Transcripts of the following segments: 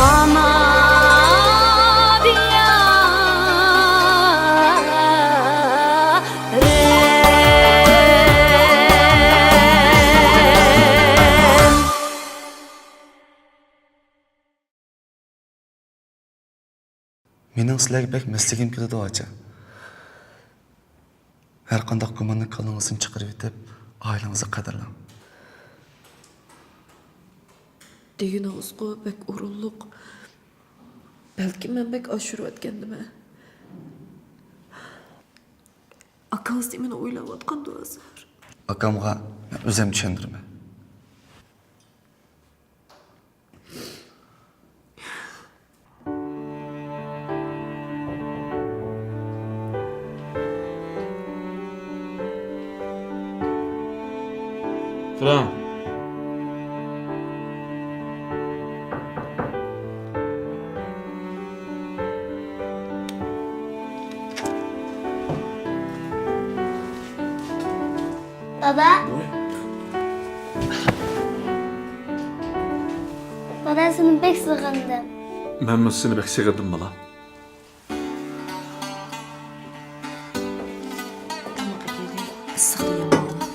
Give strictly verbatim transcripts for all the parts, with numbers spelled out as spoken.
ئانا دىيارىم. مېنىڭ سىلەرگە بەك مەسلىگىم كېلىدۇ، ئاچا. ھەرقانداق گۇماننى كاللىڭىزدىن چىقىرىۋېتىپ، ئائىلىڭىزنى قەدىرلەڭ. دېگىنىڭىزغۇ بەك ئورۇنلۇق. بەلكىم مەن بەك ئاشۇرۇۋەتكەندىمەن. ئاكاڭىز نېمىنى ئويلاۋاتقاندۇ ھازىر؟ ئاكامغا مەن ئۆزۈم چۈشەندۈرىمەن. تۇرۇڭ. بابا. بابا، سېنى بەك سېغىندىم. مەنمۇ سېنى بەك سېغىندىم، بالام. تاماق ئەكەلگەن، ئىسسىق دېگەن بالىلار.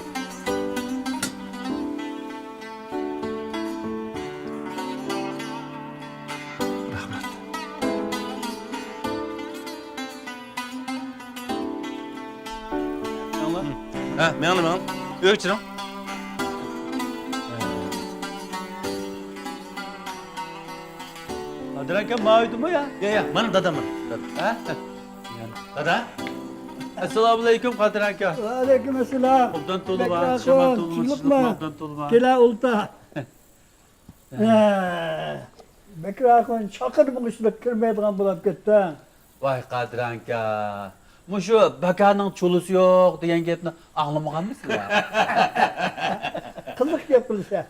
رەھمەت. مېڭىڭلار. ھە، مېڭىڭلار، مېڭىڭ. ئۆيگە چىرىڭ. قادىر ئاكا، ماۋۇ ئۆيدىمۇ يا؟ يا، يا، مانا دادام، مانا. دادا. ھە؟ دادا. ئەسسالامۇئەلەيكۇم، قادىر ئاكا. ۋەئەلەيكۇم ئەسسالام. ئوبدان تولىما، بەك شامان راھەت، تولىما، چىلىقما. ئوبدان تولىما. كېلە، ئولتۇر. ھە، بەكرى ئاخۇن چاقىرمىغۇچىلىق كىرمەيدىغان بولاپ كەتتىڭ. ۋاي قادىر ئاكا، مۇشۇ بەكرىنىڭ چولىسى يوق دېگەن گەپنى ئاڭلىمىغانمىسىلەر؟ قىزىق گەپ قىلىسەن.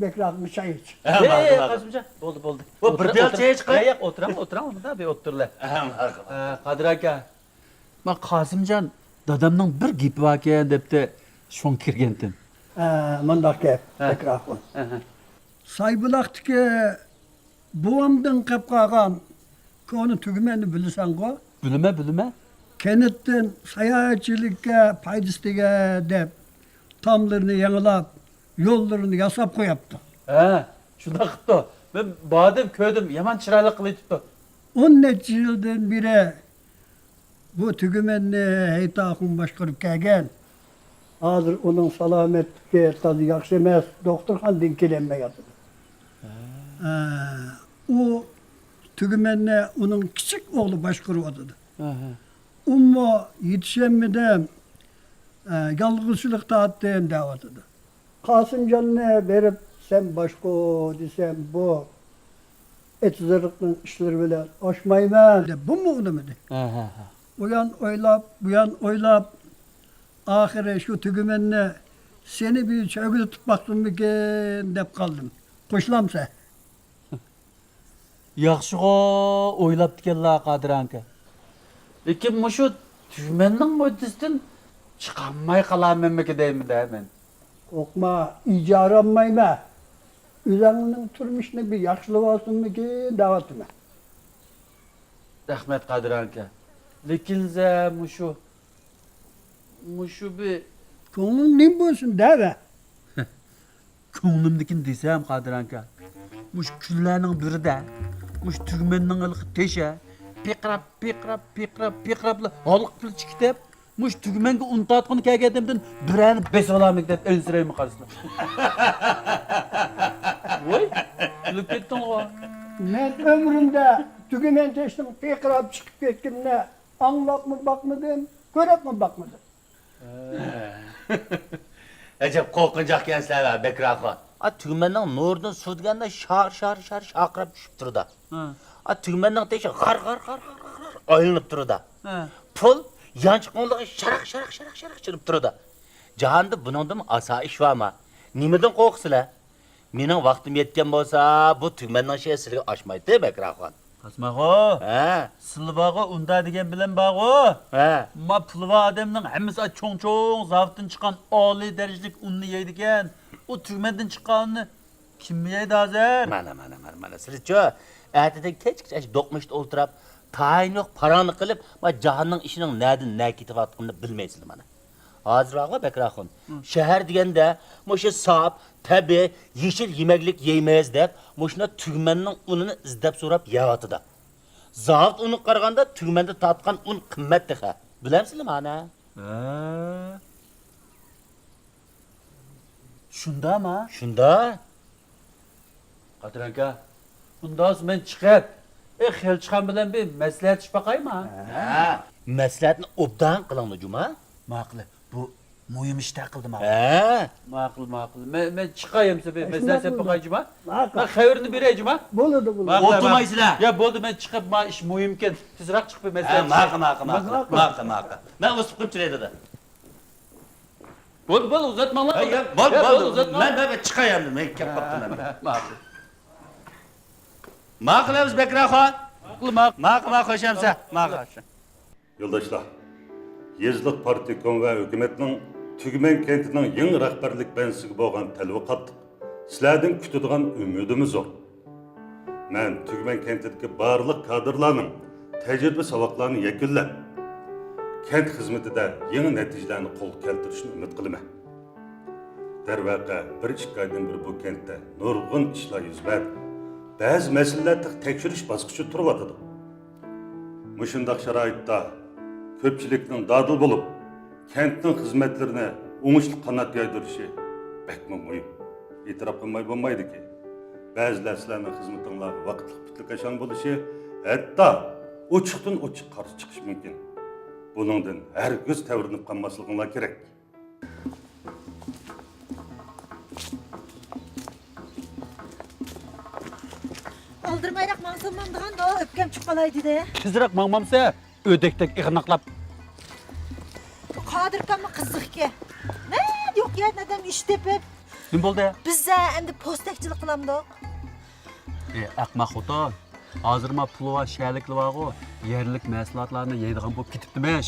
بەكرى ئاخۇن، چاي ئىچ. ھە، ھەي، ماقۇل، ھەي، ماقۇل. قاسىمجان، بولدى، بولدى. بۇ بىر پىيالە چاي ئىچىپ قوي. ياق، ياق، ئولتۇرۇڭ، ئولتۇرۇڭ، مۇندا بىر ئولتۇرۇڭلار. ھە، ماقۇل. ئە، قادىر ئاكا، ما قاسىمجان دادامنىڭ بىر گېپى باركەن دەپتۇ، شۇڭا كىرگەنتىم. ھە، مۇنداق گەپ، ھە. بەكرى ئاخۇن. ھە، ھە. سايبۇلاقتىكى بوۋامدىن قېلىپ قالغان كونا تۈگمەننى بىلىسەنغۇ؟ بىلىمەن، بىلىمەن. كەنتتىن ساياھەتچىلىككە پايدىسى تېگەر دەپ، تاملىرىنى يېڭىلاپ، يوللىرىنى ياساپ قوياپتۇ. ھە، شۇنداق قىپتۇ. مەن باردىم، كۆردۈم، يامان چىرايلىق قىلىۋېتىپتۇ. ئون نەچچە يىلدىن بېرى بۇ تۈگمەننى ھەيتى ئاخۇن باشقۇرۇپ كەلگەن. ھازىر ئۇنىڭ سالامەتلىكى تازا ياخشى ئەمەس، دوختۇرخانىدىن كېلەلمەيۋاتىدۇ. ھە. ھە، ئۇ تۈگمەننى ئۇنىڭ كىچىك ئوغلى باشقۇرۇۋاتىدۇ. ھە، ھە. ئۇمۇ يېتىشەلمىدىم، ھە، يالغۇزچىلىق تارتتىم دەۋاتىدۇ. قاسىمجاننى بېرىپ سەن باشقۇر دېسەم، بۇ ئېتىزلىقنىڭ ئىشلىرى بىلەن ئاشمايمەن دەپ بۇمۇ ئۇنىمىدى. ھە، ھە، ھە. ئۇيان ئويلاپ، بۇيان ئويلاپ، ئاخىرى شۇ تۈگمەننى سېنى بىر چۆگىدە تۇتماقچىمىكىن دەپ قالدىم. قوشۇلامسەن؟ ياخشىغۇ ئويلاپتىكەنلا قادىر ئاكا. لېكىن مۇشۇ تۈگمەننىڭ مۇددىسىدىن چىقالماي قالارمەنمىكىن دەيمەن-دە مەن. قورقما، ئىجارە ئالمايمەن. ئۆزۈڭنىڭ تۇرمۇشىنى بىر ياخشىلىۋالسۇنمىكىن دەۋاتىمەن. رەھمەت قادىر ئاكا. لېكىن زە مۇشۇ، مۇشۇ بىر كۆڭلۈڭ نېمە بولسۇن دەۋە. كۆڭلۈمدىكىنى دېسەم، قادىر ئاكا، مۇشۇ كۈنلەرنىڭ بىرىدە مۇشۇ تۈگمەننىڭ ھېلىقى تېشى پىقىراپ، پىقىراپ، پىقىراپ، پىقىراپلا ھالقىپ كېتىپ، مۇشۇ تۈگمەنگە ئۇن تارتقىلى كەلگەندىمدىن بىرەرنى بېسىۋالايمىكىن دەپ ئەنسىرەيمەن قارىسىلا. ۋوي، كۈلۈپ كەتتىڭغۇ. مەن ئۆمرۈمدە تۈگمەن تېشىنىڭ پىقىراپ چىقىپ كەتكىنىنى ئاڭلاپمۇ باقمىدىم، كۆرۈپمۇ باقمىدىم. ئەجەب قورقۇنچاقكەنسىلەر ھە، بەكرى ئاخۇن. ئا، تۈگمەننىڭ نۇرىدىن سۇ دېگەندە شار، شار، شار شارقىراپ چۈشۈپ تۇرىدۇ. ھە. ئا، تۈگمەننىڭ تېشى غار، غار، غار ئايلىنىپ تۇرىدۇ. ھە. پۇل يانچۇقۇڭلىقى شاراق، شاراق، شاراق، شاراق چىرىپ تۇرىدۇ. جاھاندا بۇنىڭدىنمۇ ئاسان ئىش بارما؟ نېمىدىن قورقىسىلەر؟ مېنىڭ ۋاقتىم يەتكەن بولسا، بۇ تۈگمەننىڭ شېئىرى سىلىگە ئاشمايتتى، بەكرى ئاخۇن. قاسىم ئاخۇن. ھە؟ سىلى بارغۇ، ئۇندا دېگەن بىلەن بارغۇ. ھە. ما پۇلى بار ئادەمنىڭ ھەممىسى چوڭ-چوڭ زاۋۇتتىن چىققان ئالىي دەرىجىلىك ئۇننى يەيدىكەن. ئۇ تۈگمەندىن چىققاننى كىم يەيدۇ ھازىر؟ مانا، مانا، مانا، مانا، سىلىچۇ، ئەتىدىن كەچكىچە ئاشۇ دوقمۇشتا ئولتۇرۇپ، تايىنى يوق پاراڭنى قىلىپ، ما جاھاننىڭ ئىشىنىڭ نەدىن نە كېتىۋاتقىنىنى بىلمەيسىلەر مانا. ھازىر بارغۇ بەكرى ئاخۇن، شەھەر دېگەندە مۇشۇ ساپ، تەبىئىي، يېشىل يېمەكلىك يەيمىز دەپ، مۇشۇنداق تۈگمەننىڭ ئۇنىنى ئىزدەپ سوراپ يەۋاتىدۇ. زاۋۇت ئۇنىغا قارىغاندا تۈگمەندە تارتقان ئۇن قىممەت تېخى. بىلەمسىلەر مانا؟ ھە. شۇنداما؟ شۇندا. قادىر ئاكا، ئۇنداق بولسا مەن چىقىپ، ئە، خەلچىخان بىلەن بىر مەسلىھەتلىشىپ باقايما؟ ھە. مەسلىھەتنى ئوبدان قىلىڭلار جۇما. ماقۇل، بۇ مۇھىم ئىش تەقىلدى ماقۇل. ھە. ماقۇل، ماقۇل. مەن، مەن چىقاي ئەمسە بىر مەسلىھەتلىشىپ باقاي جۇما. ماقۇل. مەن خەۋىرىنى بېرەي جۇما. بولىدۇ، بولىدۇ. ماقۇل، ئولتۇرمايسىلەر. يا بولدى، مەن چىقىپ، ما ئىش مۇھىمكەن. تېزراق چىقىپ بىر مەسلىھەتلىشىپ. ماقۇل، ماقۇل، ماقۇل. ماقۇل، ماقۇل. مەن ئۇسۇپ قويۇپ تۇراي دادا. بولدى، بولدى، ئۇزاتماڭلار. ھە، يا، بولدى، يا، بولدى، بولدى، ئۇزاتماڭ. مەن، مەن، مەن چىقاي ئەمدى، مەن كەپ قاپتىمەن. ماقۇل. ماقۇل ئەمىسە بەكرى ئاخۇن. ماقۇل، ماقۇل. ماقۇل، ماقۇل، خوش ئەمىسە. ماقۇل. يولداشلار، يېزىلىق پارتكوم ۋە ھۆكۈمەتنىڭ تۈگمەن كەنتىنىڭ يېڭى رەھبەرلىك بەنزىسىگە بولغان تەلىپى قاتتىق. سىلەردىن كۈتىدىغان ئۈمىدىمۇ زور. مەن تۈگمەن كەنتىدىكى بارلىق كادىرلارنىڭ تەجرىبە ساۋاقلارنى يەكۈنلەپ، كەنت خىزمىتىدە يېڭى نەتىجىلەرنى قولغا كەلتۈرۈشىنى ئۈمىد قىلىمەن. دەرۋەقە، بىر ئىككى ئايدىن بېرى بۇ كەنتتە نۇرغۇن ئىشلار يۈز بەردى. بەزى مەسىلىلەر تېخى تەكشۈرۈش باسقۇچىدا تۇرۇۋاتىدۇ. مۇشۇنداق شارائىتتا كۆپچىلىكنىڭ دادىل بولۇپ، كەنتنىڭ خىزمەتلىرىنى ئوڭۇشلۇق قانات يايدۇرۇشى بەكمۇ مۇھىم. ئېتىراپ قىلماي بولمايدۇكى، بەزىلەر سىلەرنىڭ خىزمىتىڭلارغا ۋاقىتلىق پۈتلۈكەشاڭ بولۇشى، ھەتتا ئوچۇقتىن ئوچۇق قارشى چىقىشى مۇمكىن. بۇنىڭدىن ھەرگىز تەۋرىنىپ قالماسلىقىڭلار كېرەك. ئالدىرىمايراق ماڭسام ماڭىدىغاندۇ، ئۆپكەم چىقىپ قالاي دېدى. تېزرەك ماڭمامسە، ئۆدەكتەك ئىغناقلاپ. بۇ قادىر ئاكاممۇ قىزىق ئىكەن. نەدە يوق يەردىن ئادەم ئىش تېپىپ. نېمە بولدى؟ بىز ئەمدى پوستەكچىلىك قىلامدۇق. ئى ئەخمەق خوتۇن، ھازىر ما پۇلى بار شەھەرلىكلەر بارغۇ، يەرلىك مەھسۇلاتلارنى يەيدىغان بولۇپ كېتىپتىمىش.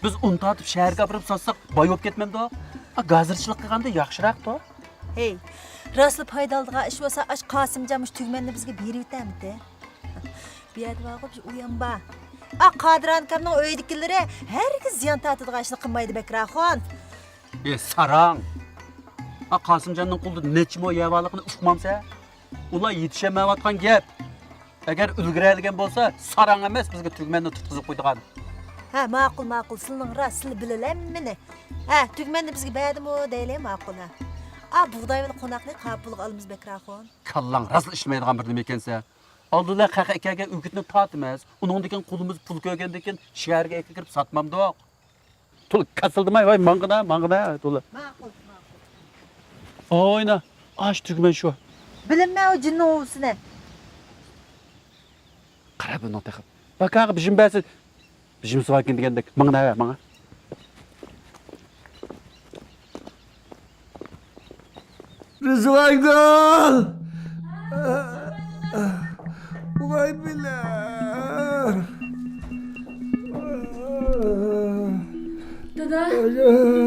بىز ئۇن تارتىپ شەھەرگە ئاپىرىپ ساتساق باي بولۇپ كەتمەمدۇق؟ گازىرچىلىق قىلغاندا ياخشىراقتۇ. ھەي، راستلا پايدا ئالىدىغان ئىش بولسا ئاش قاسىمجان مۇشۇ تۈگمەننى بىزگە بېرىۋېتەرمىدى؟ بۇ يەردە بارغۇ بىر ئۇيان بار. ئا قادىر ئاكامنىڭ ئۆيىدىكىلىرى ھەرگىز زىيان تارتىدىغان ئىشنى قىلمايدۇ بەكرى ئاخۇن. ئى ساراڭ! ئا قاسىمجاننىڭ قولىدا نەچچە مو يەر بارلىقىنى ئۇقمامسەن؟ ئۇلار يېتىشەلمەيۋاتقان گەپ. ئەگەر ئۈلگۈرەلىگەن بولسا، ساراڭ ئەمەس بىزگە تۈگمەننى تۇتقۇزۇپ قويىدىغان. ھە، ماقۇل، ماقۇل، سىلىنىڭ راست، سىلى بىلىلى ھەممىنى. ھە، تۈگمەننى بىزگە بەردىمۇ دەيلى، ماقۇل، ھە. ئا بۇغداي بىلەن قوناقنى قاپىلغا ئالىمىز بەكرى ئاخۇن. كاللاڭ راستلا ئىشلىمەيدىغان بىر نېمە ئىكەنسەن. ئالدىدا خەق ئەكەلگەن ئۆگۈتنى تارتىمىز، ئۇنىڭدىن كېيىن قولىمىز پۇل كۆرگەندىن كېيىن شەھەرگە ئەكىرىپ ساتمامدۇق؟ تول كاسىلدىماي، ۋاي، ماڭغىنا، ماڭغىنا، تولا. ماقۇل، ماقۇل. ئوينا، ئاش تۈگمەن شۇ. بىلىممەن ئۇ جىننىڭ ئۇۋىسىنى. قارا بۇنىڭ تېخى. باكاغا بىژىم بەرسە، بىژىمسى باركەن دېگەندەك. ماڭغىنا، ماڭا. رىزۋانگۈل! ۋاي بىلە! دادا،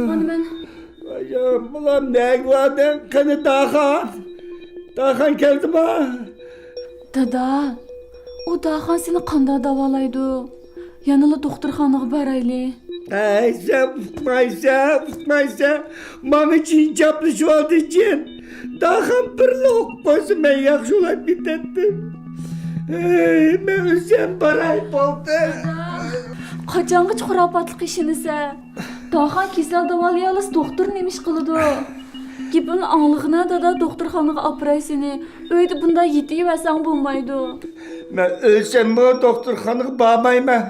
مانا مەن. ۋاي، بۇلار نەگە باردىڭ؟ قېنى داخان؟ داخان كەلدىما؟ دادا، ئۇ داخان سېنى قانداق داۋالايدۇ؟ يەنىلا دوختۇرخانىغا بارايلى. ھەي، سەن ئۇقمايسەن، ئۇقمايسەن. ماڭا جىن چاپلىشىۋالدى، جىن. داخان بىرلا ئۇقۇپ قويسا، مەن ياخشى بولاپ كېتەتتىم. ھەي، مەن ئۆزۈم باراي، بولدى. قاچانغىچە خۇراپاتلىققا ئىشىنىسەن؟ داخان كېسەل داۋالىيالىسا دوختۇر نېمە ئىش قىلىدۇ؟ گېپىمنى ئاڭلىغىنا، دادا، دوختۇرخانىغا ئاپىراي سېنى. ئۆيدە بۇنداق يېتىۋەرسەڭ بولمايدۇ. مەن ئۆلسەممۇ دوختۇرخانىغا بارمايمەن.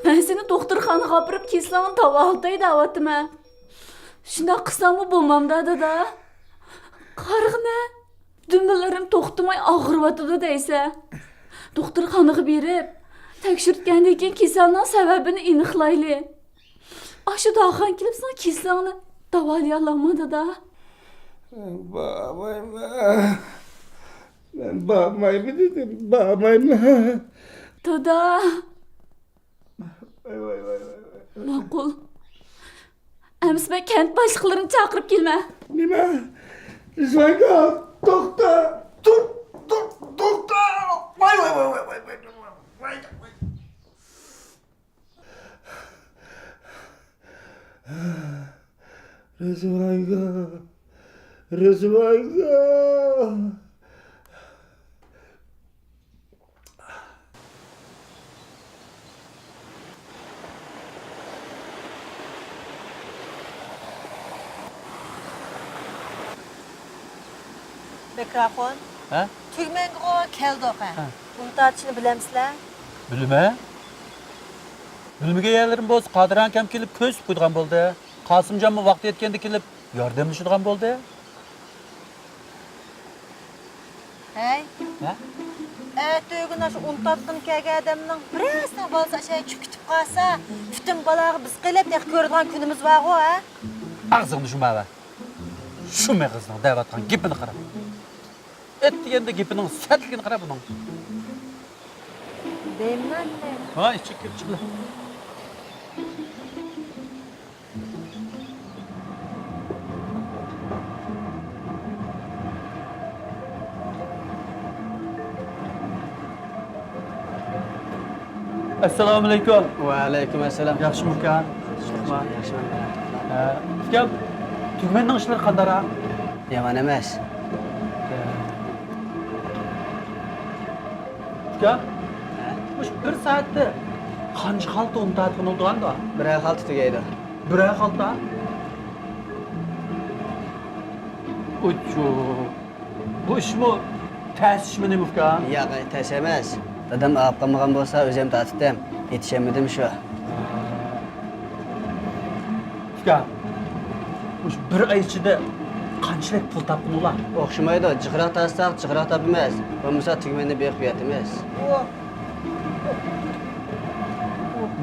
مەن سېنى دوختۇرخانىغا ئاپىرىپ كېسىلىڭنى داۋالىتاي دەۋاتىمەن. شۇنداق قىلساڭمۇ بولمامدا، دادا؟ قارىغىنە، دۈمبىلىرىم توختىماي ئاغرىۋاتىدۇ دەيسە. دوختۇرخانىغا بېرىپ، تەكشۈرتكەندىن كېيىن كېسەلنىڭ سەۋەبىنى ئېنىقلايلى. ئاشۇ داخان كېلىپ ساڭا كېسىلىڭنى داۋالىيالاممۇ، دادا؟ بارمايمەن. مەن بارمايمەن دېدىم، بارمايمەن. دادا! ۋاي، ۋاي، ۋاي، ۋاي، ۋاي. ماقۇل. ئەمىسە مەن كەنت باشلىقلىرىنى چاقىرىپ كېلىمەن. نېمە؟ رىزۋانگۈل، توختا! توخ-، توخ-، توختا! ۋاي، ۋاي، ۋاي. رەسۋايغا، رەسۋايغا. بەكراخۇن. ھە؟ تۈگمەنگىغۇ كەلدۇق، ھە. ھە. ئۇنتاتىشنى بىلەمسىلەر؟ بىلىمەن. بىلمىگەن يەرلىرىم بولسا قادىر ئاكام كېلىپ كۆرسىتىپ قويىدىغان بولدى. قاسىمجانمۇ ۋاقتى يەتكەندە كېلىپ ياردەملىشىدىغان بولدى. ھەي. ھە؟ ئەتىگۈن ئاشۇ ئۇنتاتقىن كەلگەن ئادەمنىڭ بىرەرسىنىڭ بالىسى ئاشۇ چۈشۈپ كېتىپ قالسا، پۈتۈن بالاغا بىز قېلىپ، تېخى كۆرىدىغان كۈنىمىز بارغۇ، ھە؟ ئاغزىڭنى يۇمۇۋەر. شۇ مېغىزنىڭ دەۋاتقان گېپىنى قارا. ئېيت دېگەندە گېپىنىڭ سەتلىكىنى قارا بۇنىڭ. دەيمەن. ھا، ئىچىگە كىرىپ چىقلا. ئەسسالامۇئەلەيكۇم. ۋەئەلەيكۇم ئەسسالام. ياخشىمۇ ئۇكام؟ ياخشىمەن. ئە، ئۇكام، تۈگمەننىڭ ئىشلىرى قانداقراق؟ يامان ئەمەس. ئۇكام، مۇشۇ بىر سائەتتە قانچە خالتا ئۇنتاتقىن بولىدىغاندۇ؟ بىرەر خالتا تۈگەيدۇ. بىرەر خالتا؟ ئۇچۇ. بۇ ئىشمۇ تەس ئىشمۇ نېمە ئۇكام؟ ياق، تەس ئەمەس. دادام ئاغىپ قالمىغان بولسا ئۆزۈم تارتىتتىم. يېتىشەلمىدىم شۇ. ئۇكا، مۇشۇ بىر ئاي ئىچىدە قانچىلىك پۇل تاپقىنىڭلار؟ ئوخشىمايدۇ، جىقراق تارتساق جىقراق تاپىمىز، بولمىسا تۈگمەننى بېقىپ ياتىمىز.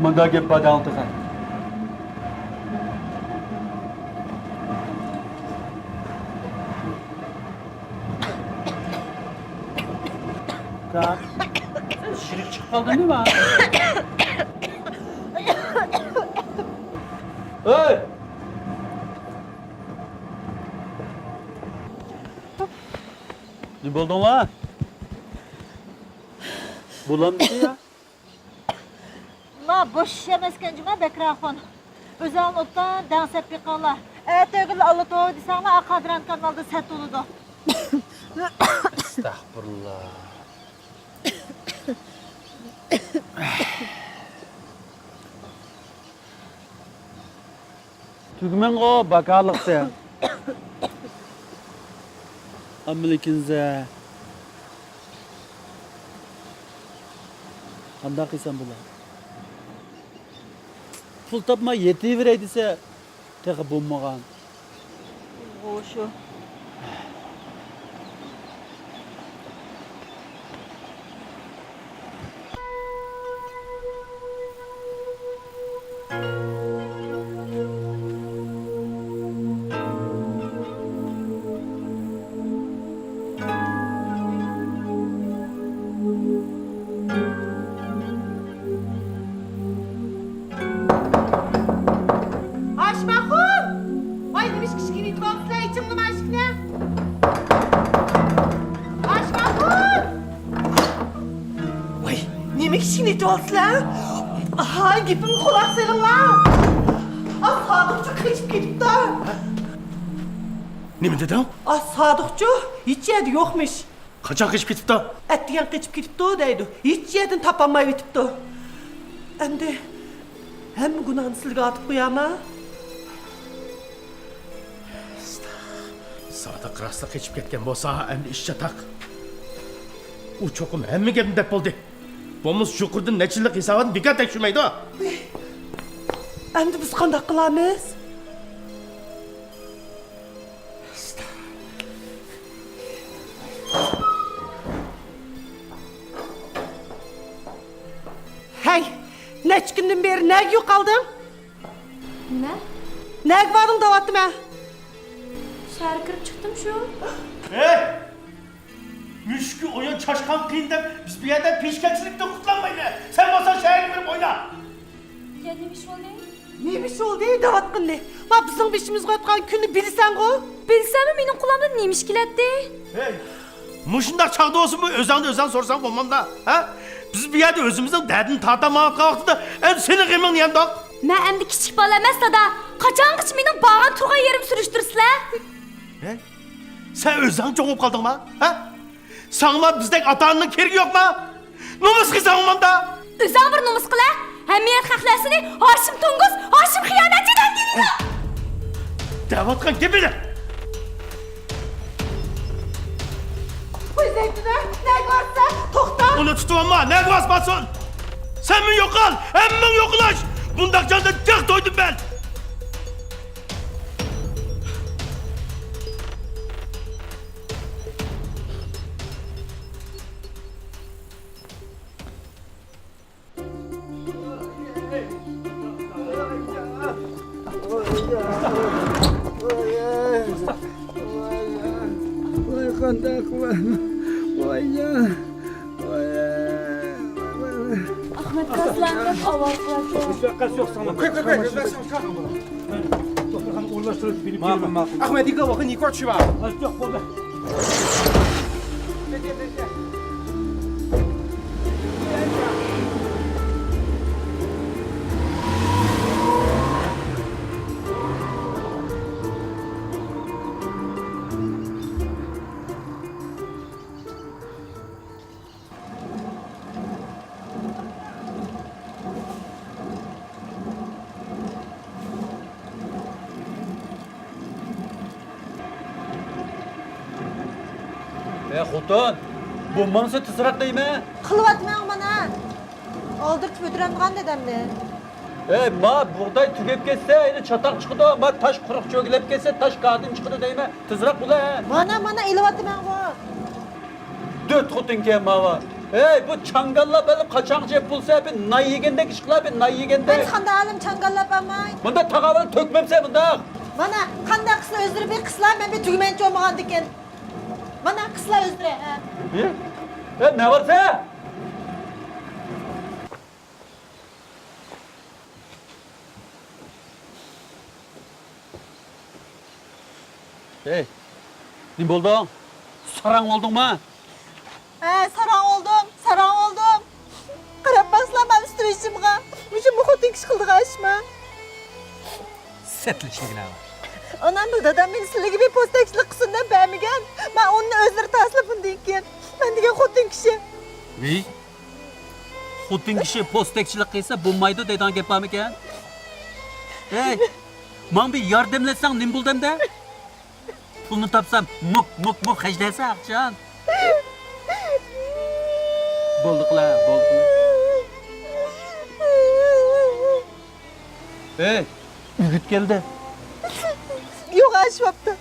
مۇنداق گەپ بار دەڭ تېخى. ئۇكا، شېرىك چىقىپ قالدىڭ نېمە؟ ھەي! نېمە بولدۇڭلار؟ بولامدۇ يا؟ ما بوش ئىش ئەمەسكەن جۇما بەكرىخان. ئۆزۈڭلار ئوبدان دەڭسەپ بېقىڭلار. ئەتىگۈنلا ئاللا توۋا دېسەڭلار، قادىر ئاكامنىڭ ئالدىدا سەت بولىدۇ. ئەستەغپۇرۇللا. تۈگمەنغۇ باكارلىقتا. ئاممىلىكىنزە. قانداق قىلسام بولا؟ پۇل تاپماي يېتىۋېرەي دېسە، تېخى بولمىغان. ئۇ شۇ. ئاشماخۇن! ۋاي، نېمە ئىشقا ئىشىكنى ئېتىۋالىسىلەر؟ ئېچىڭلىما ئىشىكنى! ئاشماخۇن! ۋاي، نېمە ئىشىكنى ئېتىۋالىسىلەر؟ ھاي، گېپىمگە قۇلاق سېلىڭلار! ئا، سادىقچۇ قېچىپ كېتىپتۇ. نېمە دېدىڭ؟ ئا، سادىقچۇ ھېچ يەردە يوقمىش. قاچان قېچىپ كېتىپتۇ؟ ئەتىگەن قېچىپ كېتىپتۇ دەيدۇ. ھېچ يەردىن تاپالمايۋېتىپتۇ. ئەمدى ھەممە گۇناھنى سىلىگە ئارتىپ قويامەن. سادىق راستلا قېچىپ كەتكەن بولسا، ئەمدى ئىش چاتاق. ئۇ چوقۇم ھەممە گەپنى دەپ بولدى. بولمىسا يۇقىرىدىن نەچچە يىللىق ھېساباتنى بىكار تەكشۈرمەيدۇ. ئەمدى بىز قانداق قىلارمىز؟ ھەي، نەچچە كۈندىن بېرى نەگە يوقالدىڭ؟ نېمە؟ نەگە باردىڭ دەۋاتىمەن. شەھەرگە كىرىپ چىقتىم شۇ. ھەي! مۈشۈككە ئويۇن چاشقان قىيىن دەپ، بىز بۇ يەردە پېشكەلچىلىكتىن قۇتۇلالمايلى. سەن بولساڭ شەھەرگە بېرىپ ئوينا. يا نېمە ئىش بولدى؟ نېمە ئىش بولدى دەۋاتقىنىنى. ما بىزنىڭ بېشىمىزغا ئاتقان كۈننى بىلىسەنغۇ؟ بىلسەممۇ مېنىڭ قولۇمدىن نېمە ئىش كېلەتتى؟ ھەي! مۇشۇنداق چاغدا بولسىمۇ ئۆزۈڭدىن ئۆزۈڭ سورىساڭ بولمامدا، ھە؟ بىز بۇ يەردە ئۆزىمىزنىڭ دەردىنى تارتالمايۋاتقان ۋاقتىدا، ئەمدى سېنىڭ غېمىڭنى يەمدۇق؟ مەن ئەمدى كىچىك بالا ئەمەس، دادا. قاچانغىچە مېنىڭ بارغان تۇرغان يېرىمنى سۈرۈشتۈرىسىلەر؟ ھە؟ سەن ئۆزۈڭ چوڭ بولۇپ قالدىڭما؟ ھە؟ ساڭىما بىزدەك ئاتا-ئانىنىڭ كېرىكى يوقما؟ نومۇس قىلساڭ ماندا! ئۆزۈڭ بىر نومۇس قىلە! ھەممە يەر خەقلەر سېنى ھاشىم توڭگۇز، ھاشىم خىيانەتچى دەپ كېلىدۇ! دەۋاتقان گېپىنى! ۋاي زەيتۇنە، نەگە بارسەن؟ توختا! ئۇنى تۇتۇۋالما، نەگە بارسا بارسۇن! سەنمۇ يوقال، ھەممىڭ يوقىلاش! بۇنداق جاندا جىق تويدۇم مەن! ۋاي، قانداق قىلىمەن؟ ۋاي، ۋاي، ۋاي، ۋاي. ئەخمەت كاسلانغان ئاۋاز قىلاتتى. ھېچ ۋەقەسى يوق ساڭا. قوي، قوي، قوي، ھېچ ۋەقەسى يوق. دوختۇرخانا ئورۇنلاشتۇرۇپ بېرىپ ماقۇل، كېلىمەن. ماقۇل. ئەخمەت ئىككى ۋاقىت نىكاھ چۈشۈۋال. ھېچ يوق، بولدى. ئە خوتۇن، بولمامسا تېزراق دەيمەن. قىلىۋاتىمەن مانا. ئالدىرىتىپ ئۆتۈرەمدىغان دادامنى. ئەي ما، بۇغداي تۈگەپ كەتسە، يەنە چاتاق چىقىدۇ، ما، تاش قۇرۇق چۆگىلەپ كەتسە، تاش كادىن چىقىدۇ دەيمەن. تېزراق بولە. مانا، مانا، ئېلىۋاتىمەنغۇ. دۆت خوتۇنكەن ماۋۇ. ھەي، بۇ چاڭگاللاپ ئېلىپ قاچاڭغىچە يەپ بولسا، بىر نان يېگەندەك ئىش قىلا، بىر نان يېگەندەك. مەن قانداق ئالىم چاڭگاللاپ ئالماي؟ مۇنداق تاغاۋىنى تۆكمەمسە مۇنداق. مانا، قانداق قىلسا ئۆزلىرى بىر قىسلا، مەن بىر تۈگمەنچى بولمىغاندىكىن. مانا، قىسلا ئۆزلىرى، ھە. ھە؟ ھە، نە بارسا؟ ھەي، نېمە بولدۇڭ؟ ساراڭ بولدۇڭما؟ ھە، ساراڭ بولدۇم، ساراڭ بولدۇم. قاراپ باقسىلا، مەن ئۈستىلى ئىشىمغا. مۇشۇمۇ خوتۇن كىشى قىلىدىغان ئىشمۇ؟ سەتلىشىگىنە. ئانام بۇ دادام مېنى سىلىگە بىر پوستەكچىلىك قىلسۇن دەپ بەرمىگەن. مەن ئۇنى ئۆزلىرى تەسلىپ ئۇندىن كېيىن. مەن دېگەن خوتۇن كىشى. ۋىي. خوتۇن كىشى پوستەكچىلىك قىلسا بولمايدۇ دەيدىغان گەپ بارمىكەن؟ ھەي، ماڭا بىر ياردەملەتسەڭ نېمە بولدى ئەمدى؟ پۇلنى تاپسام، مۇك، مۇك، مۇك خەجلەيسەن ئاقچان. بولدى قىلە، بولدى قىلە. ھەي، ئۆگۈت كەلدى. يوق، ئاشىۋاپتۇ.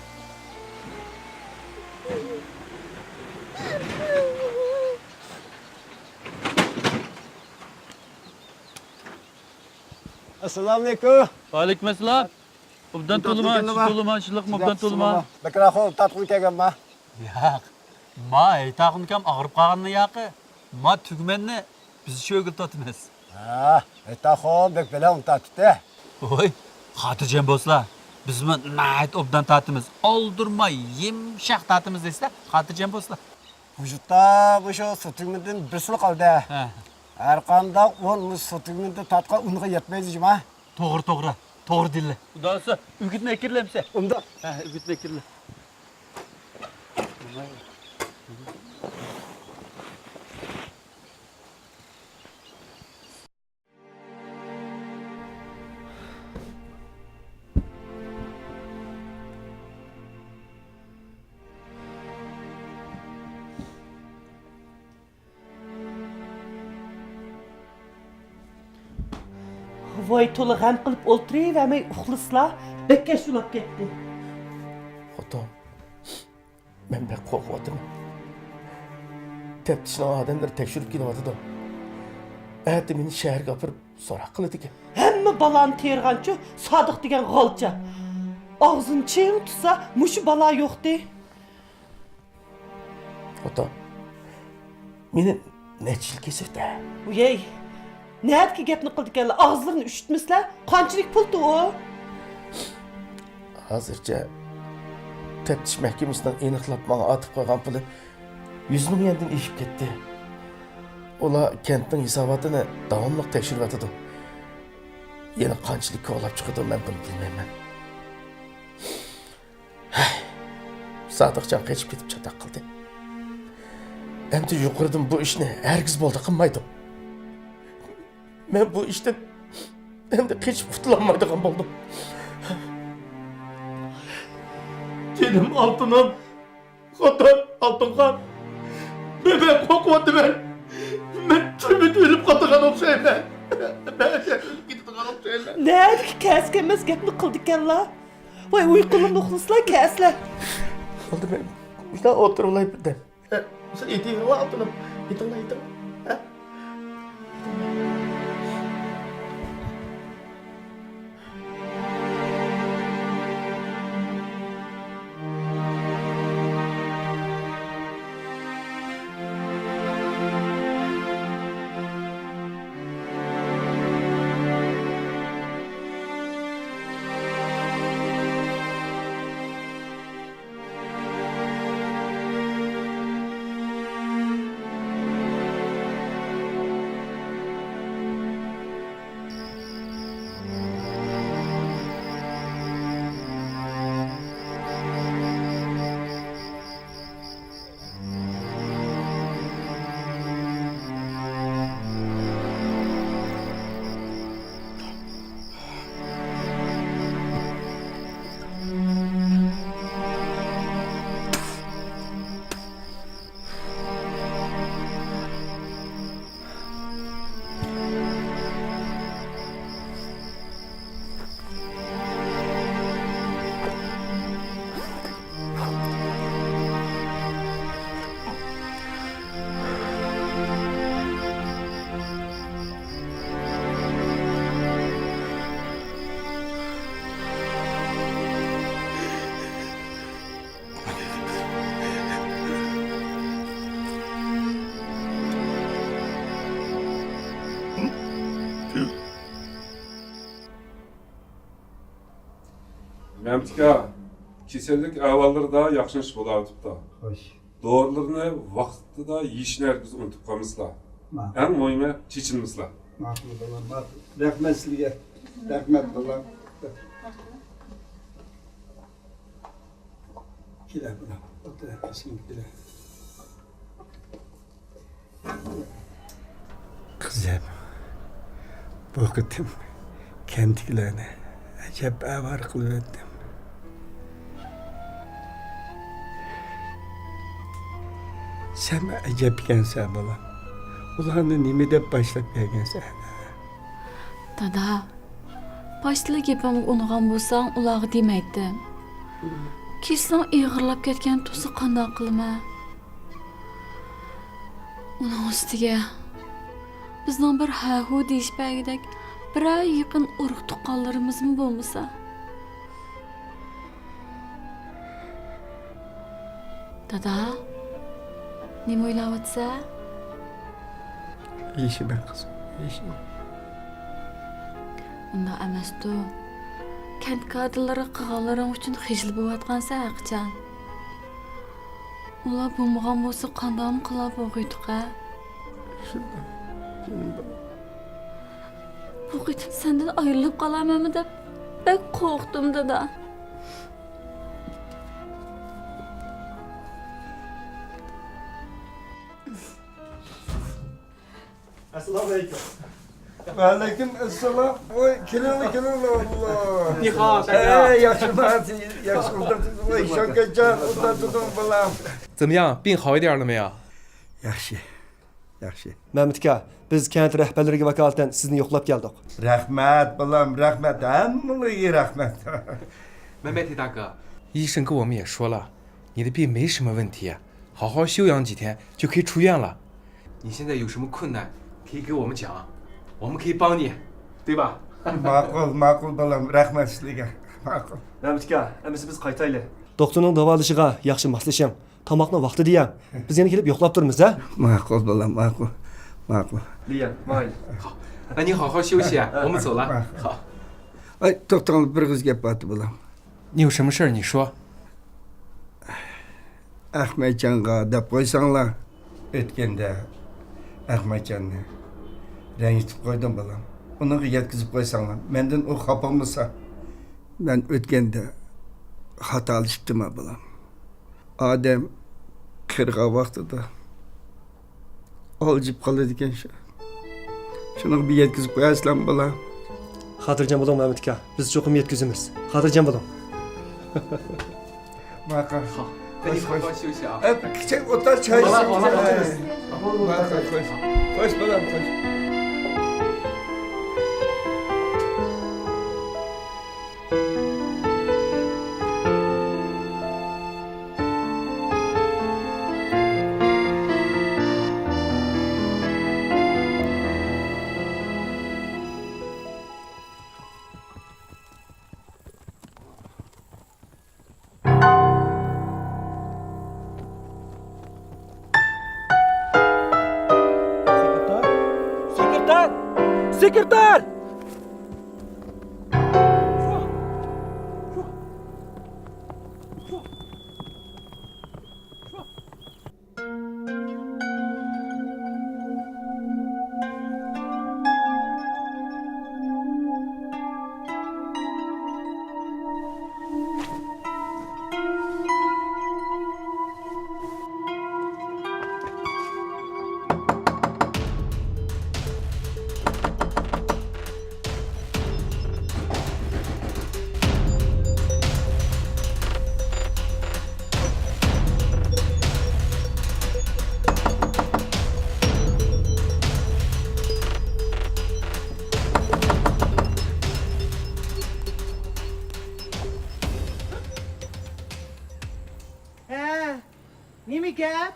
ئەسسالامۇئەلەيكۇم. ۋەئەلەيكۇم ئەسسالام. ئوبدان تولىما، تولىما، ئىشلىقمۇ ئوبدان تولىما. بەكرى ئاخۇن تارتقىلى كەلگەنما؟ ياق. ما ھەيتاخۇن ئاكام ئاغرىپ قالغاننى ياقى. ما تۈگمەننى بىز شۆگىل تۇتىمىز. ھە، ھەيتاخۇن بەك بەلەن تارتتى. ۋوي، خاتىرجەم بولسىلا. بىزمۇ ناھايىتى ئوبدان تارتىمىز. ئالدۇرماي، يۇمشاق تارتىمىز دەيسىلە، خاتىرجەم بولسىلا. ۋۇجۇدتا مۇشۇ سۇ تۈگمىدىن بىرسىلا قالدى. ھە. ھەرقانداق ئۇن مۇشۇ سۇ تۈگمىدىن تارتقان ئۇنغا يەتمەيدۇ جۇما. توغرا، توغرا. توغرا دېدىلە. خۇدا خالىسا، ئۆگۈتنى ئەكىرىلەمسە؟ ئۇنداق. ھە، ئۆگۈتنى ئەكىرىلە. ۋاي، تولا غەم قىلىپ ئولتۇرۇۋەرمەي ئۇخلىسىلا، بەك كەچ ئۇخلاپ كەتتى. خوتۇن، مەن بەك قورقۇۋاتىمەن. تەپتىشنىڭ ئادەملىرى تەكشۈرۈپ كېلىۋاتىدۇ. ئەتە مېنى شەھەرگە ئاپىرىپ سوراق قىلىدىكەن. ھەممە بالانى تېرىغانچۇ سادىق دېگەن غالچا. ئاغزىنى چىڭ تۇتسا مۇشۇ بالا يوقتى. خوتۇن، مېنى نەچچە يىل كېسىۋېتە. ۋىي، نەدىكى گەپنى قىلىدىكەنلا، ئاغزىلىرىنى ئۈشتمىسىلە، قانچىلىك پۇلتى ئۇ؟ ھازىرچە تەپتىش مەھكىمىسىنىڭ ئېنىقلاپ ماڭا ئاتىپ قويغان پۇلى يۈز مىڭ يۈەندىن ئېشىپ كەتتى. ئۇلار كەنتنىڭ ھېساباتىنى داۋاملىق تەكشۈرۈۋاتىدۇ. يەنە قانچىلىك كولاپ چىقىدۇ، مەن بۇنى بىلمەيمەن. ھەي، سادىقجان قېچىپ كېتىپ چاتاق قىلدى. ئەمدى يۇقىرىدىن بۇ ئىشنى ھەرگىز بولدى قىلمايدۇ. مەن بۇ ئىشتىن ئەمدى قېچىپ قۇتۇلالمايدىغان بولدۇم. جېنىم ئالتۇنۇم، خوتۇن ئالتۇنخان، مەن، مەن قورقۇۋاتىمەن. مەن تۈرمىدە ئۆلۈپ قالىدىغان ئوخشايمەن. مەن ئۆلۈپ كېتىدىغان ئوخشايمەن. نەدىكى كەسكەنمەس گەپنى قىلدىكەنلا؟ ۋاي، ئۇيقۇلىرىنى ئۇخلىسىلا، كەلسىلە. بولدى، مەن مۇشۇنداق ئولتۇرۇۋالاي بىردەم. ئە، سەن ئېتىۋېرىڭلار ئالتۇنۇم. ئېتىڭلار، ئېتىڭلار. ھە؟ مەمتىكا، كېسەللىك ئەھۋاللىرىدا ياخشىلىنىش بولاۋېتىپتۇ. خوش. دورىلىرىنى ۋاقتىدا يېيىشنى ھەرگىز ئۇنتۇپ قالمىسىلا. ماقۇل. ئەڭ مۇھىمى، چېچىنمىسىلا. ماقۇل، بالام، ماقۇل. رەھمەت سىلىگە. رەھمەت، بالام. كېلە، بالام. ئولتۇر، قېشىمغا كېلە. قىزىم، بۇ قېتىم كەنتتىكىلەرنى ئەجەب ئاۋارە قىلىۋەتتىم. سەن ئەجەب ئىكەنسەن، بالام. ئۇلارنى نېمە دەپ باشلاپ كەلگەنسەن؟ دادا، باشتىلا گېپىمگە ئۇنىغان بولساڭ، ئۇلارغا دېمەيتتىم. كېسىلىڭ ئېغىرلاپ كەتكەن تۇرسا قانداق قىلىمەن؟ ئۇنىڭ ئۈستىگە، بىزنىڭ بىر ھە-ھۇ دېيىشىپ بەرگۈدەك بىرەر يېقىن ئۇرۇق-تۇغقانلىرىمىزمۇ بولمىسا. دادا، نېمە ئويلاۋاتىسەن؟ يېشىمەن، قىزىم، يېشىمەن. ئۇنداق ئەمەستۇ. كەنت كادىرلىرىغا قىلغانلىرىڭ ئۈچۈن خىجىل بولۇۋاتقانسەن ھەقىچان. ئۇلار بولمىغان بولسا قانداقمۇ قىلار بولغىيتتۇق ھە؟ شۇنداق، جېنىم بالام. بۇ قېتىم سەندىن ئايرىلىپ قالارمەنمۇ دەپ بەك قورقتۇم، دادا. ئەسسالامۇئەلەيكۇم. ۋەئەلەيكۇم ئەسسالام. ۋوي، كېلىڭلار، كېلىڭلار، ئاللا. نىخاۋ، ئەي، ياخشىما، ياخشى ئولتۇرۇپسىز. ۋوي، شاۋكەتجان، ئولتۇر تۇردۇڭ، بالام. 怎么样，病好一点了没有？ ياخشى، ياخشى. مەمتىكا، بىز كەنت رەھبەرلىرىگە ۋاكالىتەن سىزنى يوقلاپ كەلدۇق. رەھمەت، بالام، رەھمەت، ھەممىڭلارغا رەھمەت. 梅梅提大哥，医生跟我们也说了，你的病没什么问题，好好休养几天就可以出院了。你现在有什么困难可以给我们讲，我们可以帮你，对吧？ ماقۇل، ماقۇل، بالام، رەھمەت سىلىگە. ماقۇل. مەمتىكا، ئەمىسە بىز قايتايلى. دوختۇرنىڭ داۋالىشىغا ياخشى ماسلىشىڭ. تاماقنى ۋاقتىدا يەڭ. بىز يەنە كېلىپ يوقلاپ تۇرىمىز، ھە؟ ماقۇل، بالام، ماقۇل، ماقۇل. 丽阳，慢一点。好，那你好好休息啊，我们走了。好。 ئاي، توختاڭلار، بىر ئېغىز گەپ بارتى، بالام. 你有什么事儿你说。ئەخمەتجانغا دەپ قويساڭلار. ئۆتكەندە ئەخمەتجاننى رەنجىتىپ قويدۇم، بالام. ئۇنىڭغا يەتكۈزۈپ قويساڭلار، مەندىن ئۇ خاپا بولمىسا. مەن ئۆتكەندە خاتالىشىپتىمەن، بالام. ئادەم قېرىغان ۋاقتىدا ئالجىپ قالىدىكەن شۇ. شۇنىڭغا بىر يەتكۈزۈپ قويارسىلەرمۇ، بالا؟ خاتىرجەم بولۇڭ، مەمەت ئاكا. بىز چوقۇم يەتكۈزىمىز. خاتىرجەم بولۇڭ. ماقۇل. خوش، خوش. ئەپ، كىچىك ئولتۇر، چاي ئىچىمىز. ماقۇل، خوش. خوش، بالام، خوش. سېكرېتار! سېكرېتار! سېكرېتار! ھە، نېمە گەپ؟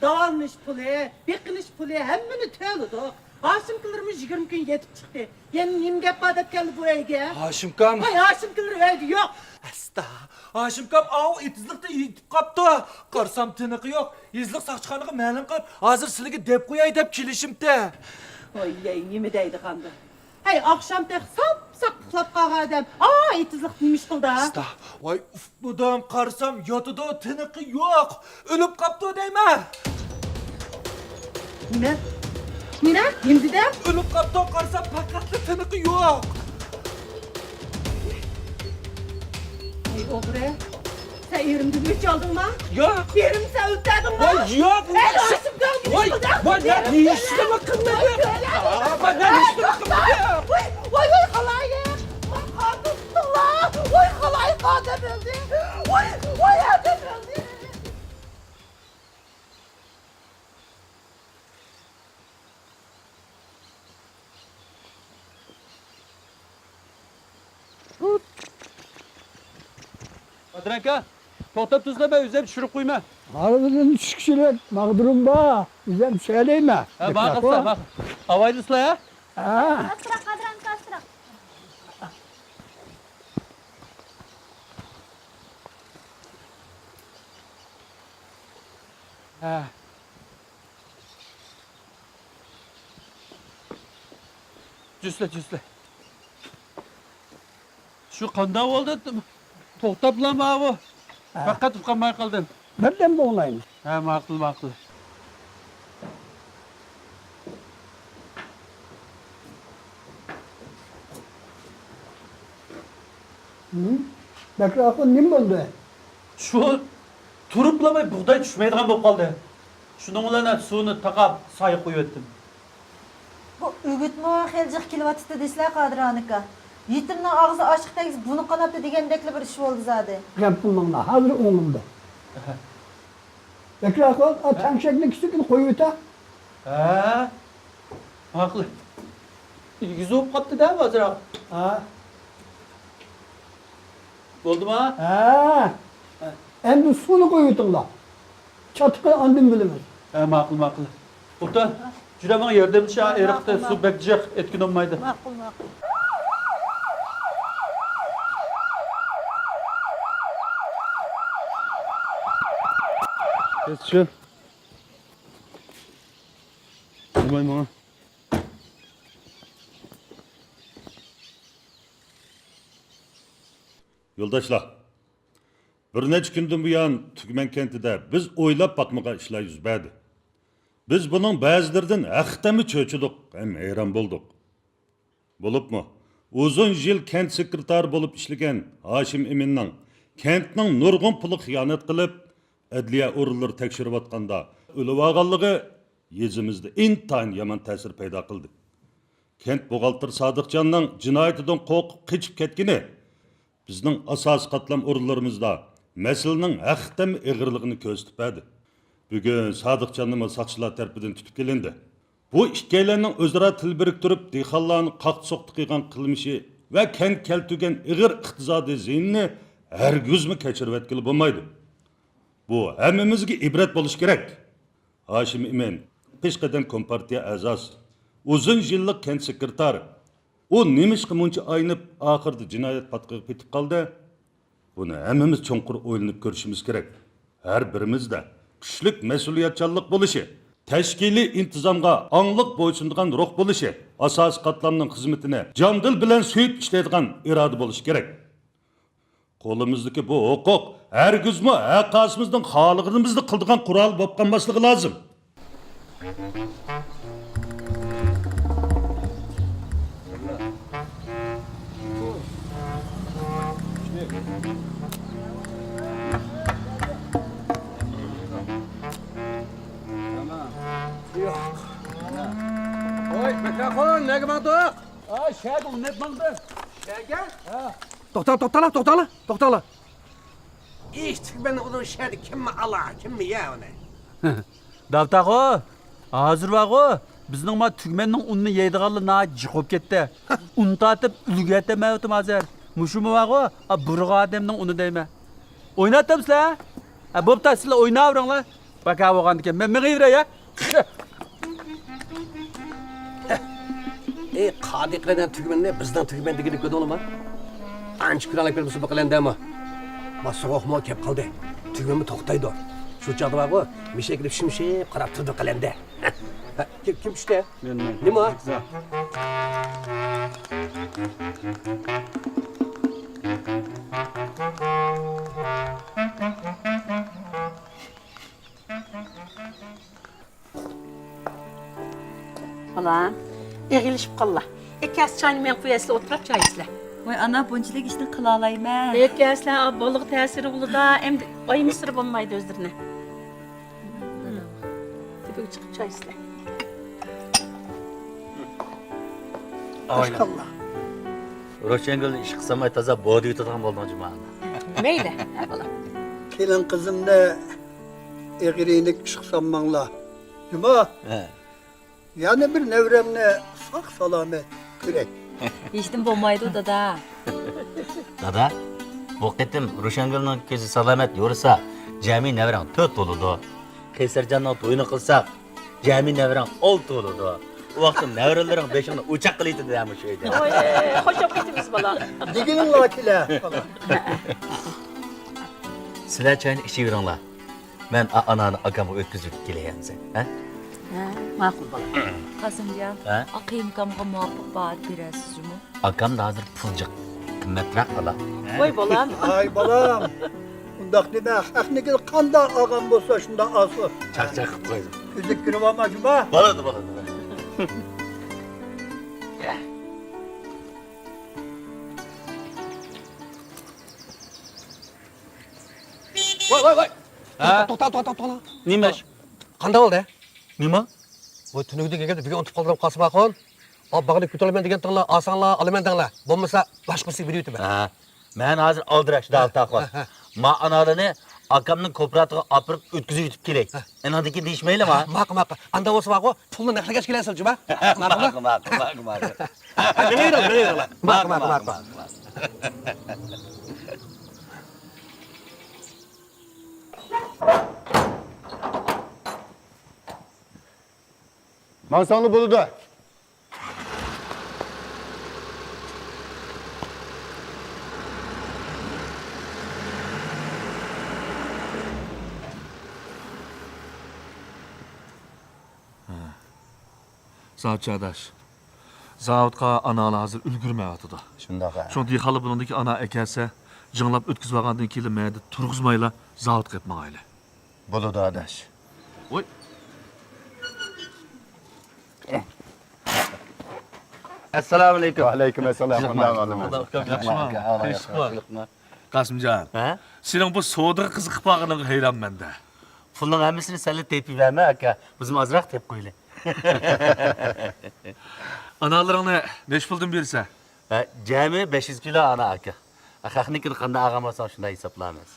داۋالىنىش پۇلى، بېقىنىش پۇلى، ھەممىنى تۆلىدۇق. ھاشىمكىلىرىمۇ يىگىرمە كۈن يېتىپ چىقتى. يەنە نېمە گەپ بار دەپ كەلدى بۇ ئۆيگە؟ ھاشىمكام! ۋاي، ھاشىمكىلىرى ئۆيدە يوق. ئەستا، ھاشىمكام ئاۋۇ ئېتىزلىقتا يېتىپ قاپتۇ. قارىسام تىنىقى يوق. يېزىلىق ساقچىخانىغا مەلۇم قىلىپ، ھازىر سىلىگە دەپ قوياي دەپ كېلىشىمتى. ۋاي، نېمە دەيدىغاندۇ؟ ھەي، ئاخشام تېخى ساپ-ساق ئۇخلاپ قالغان ئادەم، ئا، ئېتىزلىق نېمە ئىش قىلدى؟ ئەستا، ۋاي، ئۇف، بۇدام قارىسام ياتىدۇ، تىنىقى يوق. ئۆلۈپ قاپتۇ دەيمەن. نېمە؟ نېمە؟ نېمە دېدى؟ ئۆلۈپ قاپتۇ، قارىسام پەقەتلا تىنىقى يوق. ھەي، ئوغرى. سەن ئېرىمدىن ئۆچ ئالدىڭما؟ ياق. ئېرىمنى سەن ئۆلتۈردۈڭما؟ ۋاي، ياق. ئەي، ئاشىقىڭ ۋاي، ۋاي، مەن ھېچنېمە قىلمىدىم. ۋاي، مەن ھېچنېمە قىلمىدىم. ۋاي، ۋاي، ۋاي، خالايىق. ۋاي، قانداق تۇتتۇڭلار؟ ۋاي، خالايىق، ئادەم ئۆلدى. ۋاي، ۋاي، ئادەم ئۆلدى. قادىر ئاكا، توختاپ تۇرسىلا، مەن ئۆزۈم چۈشۈرۈپ قويىمەن. ھارۋىدىن چۈشكۈچىلىك ماغدۇرۇم بار، ئۆزۈم چۈشەلەيمەن. ھە، ماقۇل، ماقۇل. ئاۋايلىسىلا، ھە؟ ھە. ئاستىراق، قادىر ئاكا، ئاستىراق. ھە. جۈسلە، جۈسلە. شۇ قانداق بولدى؟ توختاپلا ماۋۇ. ھە. پەقەت ئۇقالماي قالدىم. بىردەم بولغايلى. ھە، ماقۇل، ماقۇل. ھىم؟ بەكرى ئاخۇن، نېمە بولدى؟ شۇ تۇرۇپلا بۇغداي چۈشمەيدىغان بولۇپ قالدى. شۇنىڭ بىلەن سۇنى تاقاپ سايغا قويۇۋەتتىم. بۇ ئۈگۈتمۇ خېلى جىق كېلىۋاتىدۇ دېسىلە، قادىر ئاكا. يېتىمنىڭ ئاغزى ئاچچىق تەگسە بۇنى قاناپتۇ دېگەندەكلا بىر ئىش بولدى زادى. غەم قىلماڭلار، ھازىر ئوڭلىنىدۇ. بەكرى ئاخۇن، ئا، تەڭشەكنى كىچىككىنە قويۇۋېتە. ھە؟ ماقۇل. ئېگىز بولۇپ قاپتۇ-دە ئازراق. ھە. بولدىما؟ ھە. ھە. ئەمدى سۇنى قويۇۋېتىڭلار. چاتىقىنى ئاندىن بىلىمىز. ھە، ماقۇل، ماقۇل. ئوبدان، جۈرە ماڭا ياردەملىشە، ھە، ئېرىقتا ماقۇل، سۇ ماقۇل. بەك جىق، ئەتكىنى بولمايدۇ. ماقۇل، ماقۇل. تېز چۈشۈر. بولماي ماڭا. يولداشلار، بىر نەچچە كۈندىن بۇيان تۈگمەن كەنتىدە بىز ئويلاپ باقمىغان ئىشلار يۈز بەردى. بىز بۇنىڭ بەزىلىرىدىن ھەقىقەتەنمۇ چۆچۈدۇق ھەم ھەيران بولدۇق. بولۇپمۇ ئۇزۇن يىل كەنت سېكرېتارى بولۇپ ئىشلىگەن ھاشىم ئىمىننىڭ كەنتنىڭ نۇرغۇن پۇلىغا خىيانەت قىلىپ، ئەدلىيە ئورۇنلىرى تەكشۈرۈۋاتقاندا ئۆلۈۋالغانلىقى يېزىمىزدا ئىنتايىن يامان تەسىر پەيدا قىلدى. كەنت بوغالتىرى سادىقجاننىڭ جىنايىتىدىن قورقۇپ قېچىپ كەتكىنى بىزنىڭ ئاساسىي قاتلام ئورۇنلىرىمىزدا مەسىلىنىڭ ھەقىقەتەنمۇ ئېغىرلىقىنى كۆرسىتىپ بەردى. بۈگۈن سادىقجاننىمۇ ساقچىلار تەرىپىدىن تۇتۇپ كېلىندى. بۇ ئىككىيلەننىڭ ئۆزئارا تىل بىرىكتۈرۈپ، دېھقانلارنى قاقتى-سوقتى قىلغان قىلمىشى ۋە كەنتكە كەلتۈرگەن ئېغىر ئىقتىسادىي زىيىنىنى ھەرگىزمۇ كەچۈرۈۋەتكىلى بولمايدۇ. بۇ ھەممىمىزگە ئىبرەت بولۇشى كېرەك. ھاشىم ئىمىن، پېشقەدەم كومپارتىيە ئەزاسى، ئۇزۇن يىللىق كەنت سېكرېتارى. ئۇ نېمىشقا مۇنچە ئاينىپ، ئاخىرىدا جىنايەت پاتقىقىغا پېتىپ قالدى؟ بۇنى ھەممىمىز چوڭقۇر ئويلىنىپ كۆرۈشىمىز كېرەك. ھەر بىرىمىزدە كۈچلۈك مەسئۇلىيەتچانلىق بولۇشى، تەشكىلىي ئىنتىزامغا ئاڭلىق بويسۇنىدىغان روھ بولۇشى، ئاساسىي قاتلامنىڭ خىزمىتىنى جان دىل بىلەن سۆيۈپ ئىشلەيدىغان ئىرادە بولۇشى كېرەك. قولىمىزدىكى بۇ ھوقۇق ھەرگىزمۇ ھەرقايسىمىزنىڭ خالىغىنىمىزنى قىلىدىغان قورال بولۇپ قالماسلىقى لازىم. ۋاي، مىكروفون، نەگە ماڭدۇق؟ ئا، شەدە ئۇنىپ ماڭدى. شەگە؟ ھە. توختاڭ، توختاڭلار، توختاڭلار، توختاڭلار. ئىش تۈگمەن ئۇنىڭ شەدە كىممۇ ئالا، كىممۇ يە ئۇنى؟ داۋتاغۇ، ھازىر بارغۇ، بىزنىڭ ما تۈگمەننىڭ ئۇنىنى يەيدىغانلار ناھايىتى جىق بولۇپ كەتتى. ئۇن تارتىپ ئۈلگۈرۈۋېتەلمەيۋاتىمەن ھازىر. مۇشۇمۇ بارغۇ، ئا، بۇرغا ئادەمنىڭ ئۇنى دەيمەن. ئويناۋاتامسىلەر؟ ھە، بوپتۇ، سىلەر ئويناۋېرىڭلار. باكا بولغاندىكىن مەن مېڭىۋېرەي يا. ئەي، قادىقىلەرنىڭ تۈگمىنىنى بىزنىڭ تۈگمەن دېگىنى كۆردۈڭلارمۇ؟ ئانچە كۈرەڭلەپ كەتمىسۇن بۇ قەلەندەمۇ. ما سوغۇقمۇ كەپ قالدى. تۈگمىنمۇ توختايدۇ. شۇ چاغدا بارغۇ، مىشەك كېلىپ شىمشىپ قاراپ تۇرىدۇ قەلەندە. كىم، كىم چۈشتى؟ مەن، مەن. نېمە؟ بالام، ئېغىلىشىپ قاللا. ئەكەس چاينى مەن قۇياي، سىلەر ئولتۇراپ چاي ئىچىسىلەر. ۋاي ئانا، بۇنچىلىك ئىشنى قىلالايمەن. ئەكەسلەر، بالىغا تەسىرى بولىدۇ، ئەمدى ئايىمسىرى بولمايدۇ ئۆزلىرىنى. تۆپىگە چىقىپ چاي ئىچىسىلەر. ئاۋايلا. ماشاللا. روشەنگۈلنى ئىش قىلساماي تازا بودى يۇتىدىغان بولدۇڭ جۇما. مەيلى، ھە بالام. كېلىن قىزىمنى ئېغىر-يېنىك ئىش قىلسامماڭلار. جۇما. ھە. يەنە بىر نەۋرەمنى ساق-سالامەت كۆرەي. ھېچنېمە بولمايدۇ، دادا. دادا، بۇ قېتىم روشەنگۈلنىڭ كۆزى سالامەت يورۇسا، جەمئىي نەۋرەڭ تۆت بولىدۇ. قەيسەرجاننىڭ تويىنى قىلساق، جەمئىي نەۋرەڭ ئالتە بولىدۇ. ئۇ ۋاقىتتا نەۋرىلىرىڭ بېشىڭنى ئوچاق قىلىۋېتىدۇ ھە مۇشۇ ئۆيدە. ۋاي، خوش بولۇپ كېتىمىز، بالا. دېگىنىڭلار كېلە. سىلەر چاينى ئىچىۋېرىڭلار. مەن ئا-، ئانانى ئاكامغا ئۆتكۈزۈپ كېلەي ئەمىسە، ھە؟ ھە، ماقۇل بالا. قاسىمجان، ھە؟ ئا قېيىنئاكامغا مۇۋاپىق باھا بېرەرسىز جۇمۇ؟ ئاكامدا ھازىر پۇل جىق، قىممەترەك ئالا. ھە؟ ۋاي بالام. ئاي بالام، ئۇنداق دېمە، ھەقنىكىنى قانداق ئالغان بولسا شۇنداق ئالسۇن. چاقچاق قىلىپ قويدۇم. كۆزۈك كىرىۋالما جۇما. بولىدۇ، بولىدۇ. ۋاي، ۋاي، ۋاي! ھە؟ توختا، توختا، توختا، توختا. نېمە ئىش؟ قانداق بولدى؟ نېمە؟ ۋاي، تۈنۈگۈندەك گەپنى بۈگۈن ئۇنتۇپ قالدىم، قاسىم ئاخۇن. ئا، باغنى كۆتۈرەلمەن دېگەنتىڭلار، ئالساڭلار ئالىمەن دەڭلار. بولمىسا باشقىسىغا بېرىۋېتىمەن. ھە. مەن ھازىر ئالدىراش، داۋۇت ئاخۇن. ھە، ھە. ما ئانالىنى ئاكامنىڭ كوپىراتىغا ئاپىرىپ ئۆتكۈزۈۋېتىپ كېلەي. ھە. ئېنىڭدىن كېيىن دېيىشمەيلىما؟ ماقۇل، ماقۇل. ئانداق بولسا ماقۇل. پۇلنى نەقلىگەچ كېلەرسىز جۇما. ماقۇل، ماقۇل، ماقۇل، ماقۇل. ماقۇل، ماقۇل، ماقۇل. ماڭساڭلا بولىدۇ. زاۋۇتچى ئاداش، زاۋۇتقا ئانالار ھازىر ئۈلگۈرمەيۋاتىدۇ. شۇنداق ھە. شۇڭا دېھقانلار بۇنىڭدىكى ئانا ئەكەلسە، جىڭلاپ ئۆتكۈزۈۋالغاندىن كېيىن مەيدە تۇرغۇزمايلا زاۋۇتقا يېتىپ ماڭايلى. بولىدۇ، ئاداش. ۋوي. ئەسسالامۇ ئەلەيكۇم. ۋەئەلەيكۇم ئەسسالام. قانداق ئەھۋالىڭ؟ ئۇكام، ياخشىمۇ؟ تىنچلىقمۇ؟ قاسىمجان، ھە؟ سېنىڭ بۇ سودىغا قىزىقىپ قالغىنىڭغا ھەيرانمەن-دە. پۇلنىڭ ھەممىسىنى سەنلا تېپىۋەرمە، ئاكا. بىزمۇ ئازراق تېپىپ قويىلى. ئانارلىرىڭنى نەچچە پۇلدىن بېرىسەن؟ ھە، جەمئىي بەش يۈز كىلو ئانار، ئاكا. خەقنىڭكىنى قانداق ئالغان بولساڭ، شۇنداق ھېسابلامىز.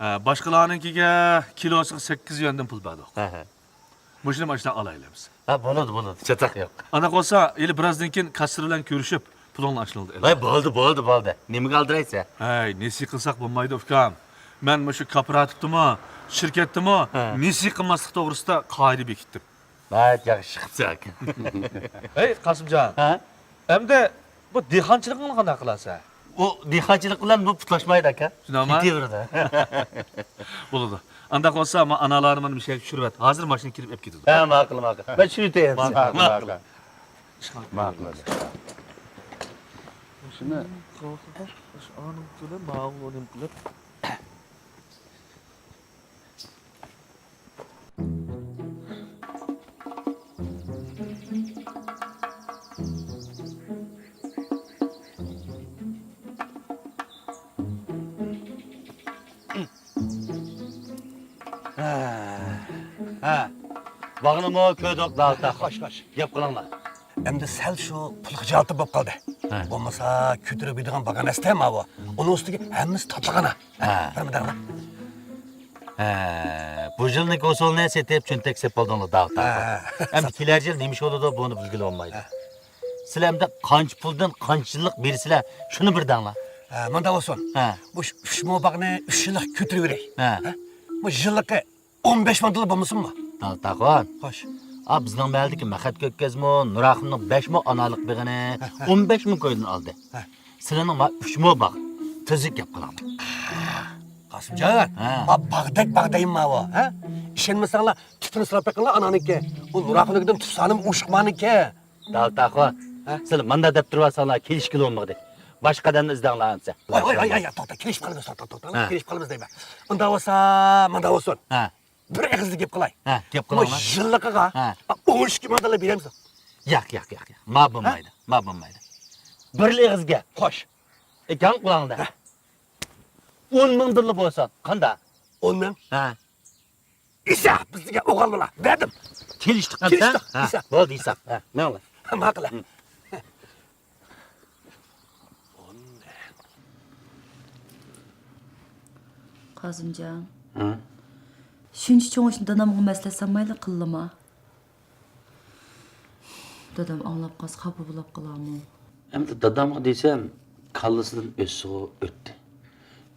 ھە، باشقىلارنىڭكىگە كىلوسىغا سەككىز يۈەندىن پۇل بەردۇق. ھە، ھە. مۇشۇنى ماشىنا ئالايلىمىز. ھە، بولىدۇ، بولىدۇ. چاتاق يوق. ئانداق بولسا، ھېلى بىرازدىن كېيىن كاسسىر بىلەن كۆرۈشۈپ، پۇلۇڭنى ئاشۇنىڭدا ئېلىڭ. ۋاي، بولدى، بولدى، بولدى. نېمىگە ئالدىرايسەن؟ ھەي، نېسى قىلساق بولمايدۇ، ئۇكام. مەن مۇشۇ كوپىراتىپتىمۇ، شىركەتتىمۇ ھە. نېسى قىلماسلىق توغرىسىدا قائىدە بېكىتتىم. ناھايىتى ياخشى چىقىپسەن، ئاكا. ھەي، قاسىمجان. ھە؟ ئەمدى بۇ دېھقانچىلىقىڭنى قانداق قىلارسەن؟ ئۇ دېھقانچىلىق بىلەن بۇ پۇتلاشمايدۇ، ئاكا. شۇنداقمۇ؟ كېتىۋېرىدۇ. بولىدۇ. ئانداق بولسا، ما ئانارلارنى مانا مۇشۇ يەرگە چۈشۈرۈۋەت. ھازىر ماشىنا كېلىپ ئەپ كېتىدۇ. ھە، ماقۇل، ماقۇل. مەن چۈشۈرۈۋېتەي. ماقۇل، ماقۇل. ماقۇل. شۇنى قىلىپ، ماۋۇ نېمە قىلىپ. ھە، ھە. باغنىمۇ كۆردۇق، داۋۇت ئاخۇن. خوش، خوش. گەپ قىلىڭلار. ئەمدى سەل شۇ پۇل خىجالىتى بولۇپ قالدى. ھە. بولمىسا كۆتۈرۈپ يېدىغان باغ ئەمەستە ماۋۇ. ئۇنىڭ ئۈستىگە ھەممىسى تاتلىغان-ھە. ھە. بىرمۇ دەڭلار. ھە، بۇ يىلنىڭ ھوسۇلىنى سېتىپ چۆنتەك سېلىپ بولدۇڭلار، داۋۇت ئاخۇن. ھە. ئەمدى كېلەر يىل نېمە ئىش بولىدۇ، بۇنى بىلگىلى بولمايدۇ. ھە. سىلەر ئەمدى قانچە پۇلدىن قانچە يىللىق بېرىسىلەر، شۇنى بىر دەڭلار. ھە، مۇنداق بولسۇن. ھە. بۇ ئۈچ مو باغنى ئۈچ يىللىق كۆتۈرۈۋېرەي. ھە. ھە؟ بۇ يىللىقى ئون بەش مو دېلى بولمىسۇنمۇ؟ داۋۇت ئاخۇن. خوش. ئا، بىزنىڭ مەھەللىدىكى مەخەت كۆككەزمۇ، نۇر ئاخۇننىڭ بەش مو ئانارلىق بېغىنى ھە، ھە. ئون بەش مىڭ كويدىن ئالدى. ھە. سىلەرنىڭ ما ئۈچ مو باغ. تۈزۈك گەپ قىلىڭلار. قاسىمجان، ھە. ما باغدەك باغ دەيمەن ماۋۇ، ھە؟ ئىشەنمىسەڭلار، تۈپىنى سوراپ بېقىڭلار ئانارنىڭكى. ئۇ نۇر ئاخۇننىڭكىدىن تۈپ سانىمۇ ئوشۇقمانىڭكى. داۋۇت ئاخۇن، ھە؟ سىلەر مانداق دەپ تۇرۇۋالساڭلار، كېلىشكىلى بولمىدى. باشقا ئادەمنى ئىزدەڭلار ئەمسە. ۋاي، ۋاي، ۋاي، ۋاي، توختا، كېلىشىپ قالىمىز، توختا، توختا، ھە. كېلىشىپ قالىمىز دەيمەن. ئۇنداق بولسا، مۇنداق بولسۇن. ھە. بىر ئېغىزدا گەپ قىلاي. ھە، گەپ قىلاڭلار. يىللىقىغا ھە. ئون ئىككى مىڭ دېلى بېرەمسىز؟ ياق، ياق، ياق، ياق. ما بولمايدۇ، ما بولمايدۇ. بىرلا ئېغىز گەپ. خوش. ئېكەڭ قۇلاڭدا. ھە. ئون مىڭ دېلى بولسا، قاندا؟ ئون مىڭ؟ ھە. ئىسا، بىز دېگەن ئوغۇللار. بەردىم. كېلىشتۇق ئەمسە؟ كېلىشتۇق، ھە، ئىسا. بولدى، ھېساب. ھە، ماڭلا. ماقۇل. ھە. قاسىمجان. ھە؟ شۇنچە چوڭ ئىشنى دادامغا مەسلىھەت سالمايلا قىللىما. دادام ئاڭلاپ قالسا خاپا بولاپ قالارمۇ؟ ئەمدى دادامغا دېسەم، كاللىسىدىن ئۆتسىغۇ ئۆتتى.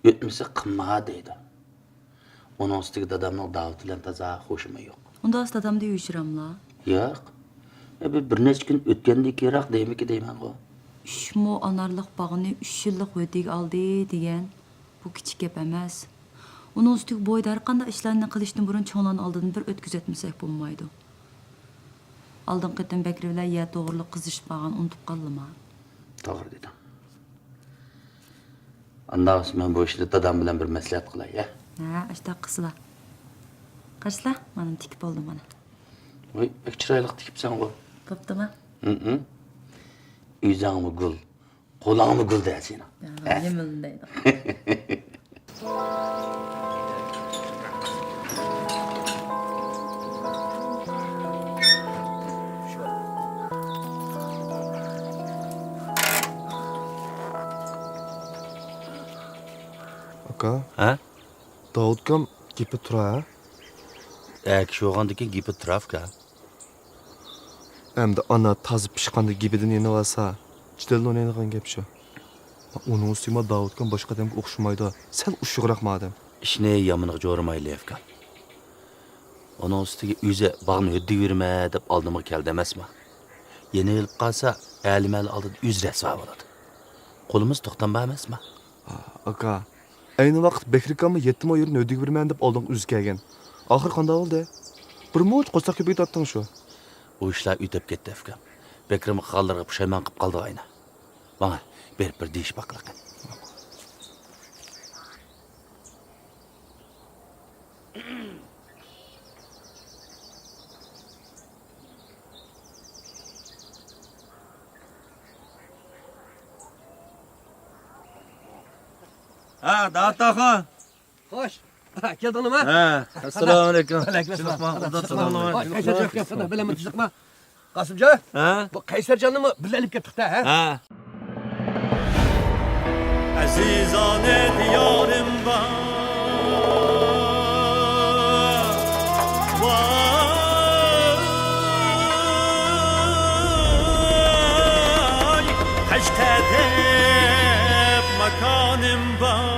ئۆتمىسە قىلما دەيدۇ. ئۇنىڭ ئۈستىگە دادامنىڭ داۋۇت بىلەن تازا خۇشىمۇ يوق. ئۇنداقسا دادامدا يوشۇراملا؟ ياق. ئە، بىر، بىر نەچچە كۈن ئۆتكەندىن كېيىنراق دەيمىكى دەيمەنغۇ. ئۈچ مو ئانارلىق باغنى ئۈچ يىللىق ھۆددىگە ئالدى دېگەن، بۇ كىچىك گەپ ئەمەس. ئۇنىڭ ئۈستىگە بويىدا ھەر قانداق ئىشلارنى قىلىشتىن بۇرۇن چوڭلارنىڭ ئالدىدىن بىر ئۆتكۈزۈۋەتمىسەك بولمايدۇ. ئالدىنقى قېتىم بەكرى بىلەن يەر توغرىلىق قىزىشىپ قالغان، ئۇنتۇپ قالدىما؟ توغرا دېدىڭ. ئانداق بولسا مەن بۇ ئىشنى دادام بىلەن بىر مەسلىھەت قىلاي، ھە؟ ھە، ئاشۇنداق قىلسىلا. قارىسىلا، مانا تىكىپ بولدۇم مانا. ۋاي، بەك چىرايلىق تىكىپسەنغۇ. بوپتۇما؟ ھىم. ئۆزۈڭمۇ گۈل، قولۇڭمۇ گۈل دە سېنىڭ. يا، ھە؟ نېمىلا دەيدۇ. ئاكا. ھە؟ داۋۇتكام گېپى تۇرا، ھە؟ ئەر كىشى بولغاندىكىن گېپى تۇرا، ئۇكا. ئەمدى ئانا تازا پىشقاندا گېپىدىن يېنىۋالسا، جېدەللىنىدىغان گەپ شۇ. ئۇنىڭ ئۈستىگە ما داۋۇتكام باشقا ئادەمگە ئوخشىمايدۇ، سەل ئۇششۇقراق ما ئادەم. ئىشنى يامىنىغا جورىمايلى، ئۇكام. ئۇنىڭ ئۈستىگە ئۆزى باغنى ھۆددىگە بېرىمەن دەپ ئالدىمغا كەلدى ئەمەسما. يېنىۋېلىپ قالسا، ئەلىمەلى ئالدىدا ئۆزى رەسۋا بولىدۇ. قولىمىز توختام بار ئەمەسما. ئاكا، ئەينى ۋاقىت بەكرىكاممۇ يەتتە مو يېرىنى ھۆددىگە بېرىمەن دەپ ئالدىڭغا ئۆزى كەلگەن. ئاخىرى قانداق بولدى؟ بىر مۇنچە قورساق كۆپۈكى تارتتىڭ شۇ. ئۇ ئىشلار ئۆتۈپ كەتتى، ئۇكام. بەكرىمگە قىلغانلىرىغا پۇشايمان قىلىپ قالدۇق ئاينا. ماڭا بېرىپ بىر دېيىشىپ باققىلى قېنى. ھە، داۋۇت ئاخۇن. خوش. ھە، كەلدىڭلارمۇ؟ ھە. ئەسسالامۇئەلەيكۇم. ۋەئەلەيكۇم ئەسسالام. چىلىقما، ئوبدان سالام. ۋاي، قەيسەرجان، كەلدىڭ، بىلەن بىر چىلىقما. قاسىمجان. ھە؟ بۇ قەيسەرجاننىمۇ بىللە ئېلىپ كەتتۇق-تە، ھە؟ ھە. ئەزىزانە دىيارىم بار. ۋاي، قەشقەر دەپ ماكانىم بار.